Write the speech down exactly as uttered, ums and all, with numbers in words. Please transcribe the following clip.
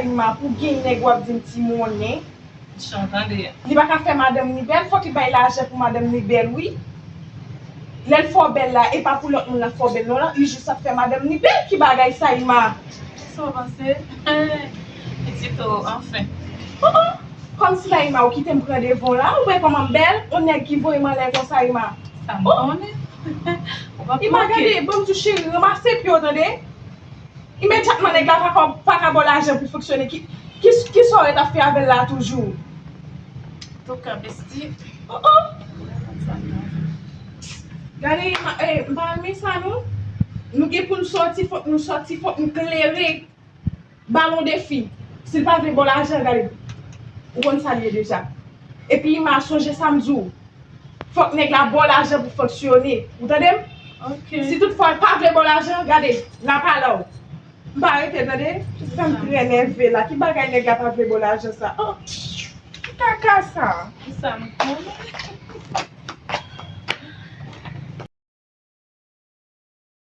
Ima, pou gen nèg w ap di m ti monnen. Chan, tande. Li pa ka fè madanm ni bèl, fòk li bay lajan pou madanm ni bèl, wi. Lè l fè w bèl la, e pa pou lòt moun l ap fè w bèl non la, li jis ap fè madanm ni bèl. Ki bagay sa, Ima? Sa w panse? Pitit o, anfen. Oh, oh. Kòmsi la, Ima, ou kite m pran devan w la, ou wè kòman m bèl, yon nèg ki voye m anlè konsa, Ima. Sa m konnen. Ou p ap Ima, manke. Gade, bon, m di w cheri, ranmase pye w, tande? Imedyatman, nèg la pa ka, pa ka ba w lajan pou fonksyone. Ki, ki, ki sa w ret ap fè avè l la toujou? Antouka, besti. Oh, oh. Gade, Ima, eh, m pa renmen sa, non. Nou gen pou n sòti, fòk nou sòti, fòk nou klere. Ba l yon defi. Si l pa vle ba w lajan, gade. Ou konn sa l ye deja. Epi, Ima, sonje sa m di w. Fòk nèg la ba w lajan pou fonksyone. Ou tande m? Ok. Si toutfwa l pa vle ba w lajan, gade, l ap ale w. M pa rete, tande? Ou fè m trè nève la. Ki bagay nèg la pa vle ba w lajan sa? Oh, ki kaka sa? Ki sa m konnen?